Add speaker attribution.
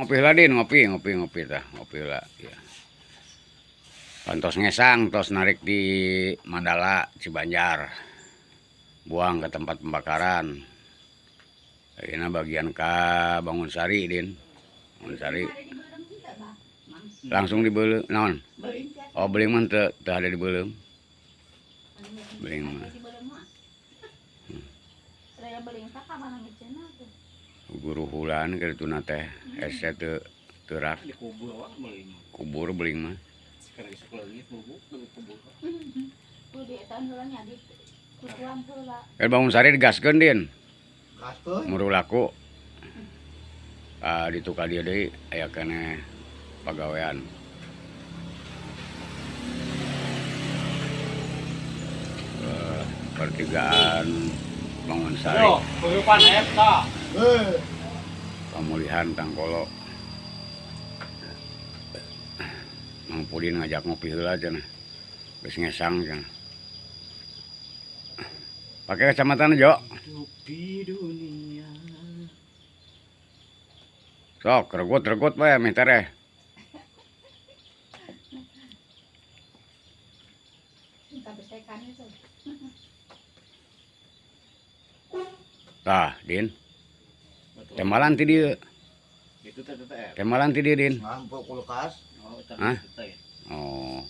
Speaker 1: Ngopi heula Din, ngopi, ngopi, ngopi tah, ngopi heula ya. Tos ngesang, tos narik di Mandala Cibanjar. Buang ke tempat pembakaran. Ayeuna bagian ka Bangunsari Din. Bangunsari. Langsung dibeuleum naon? Oh, beling mah teu ada di beuleum. Beling mah. Guruhulan ka dituna teh hese teu teurak. Kubur beling mah. Bangunsari digaskeun Din. Muru laku. Ditu ka dieu deui aya keneh pagawean. Pertigaan Bangunsari. Pamulihan Tangkolo. Mang Pudin ngajak ngopi heula cenah. Geus ngesang cenah. Pakai kacamata Jo. Sok regut-regut bae meh tereh. Tah, Din. Temalan ti dieu. Temalan ti dieu, Din.
Speaker 2: Ngampo kulkas.
Speaker 1: Hah? Oh.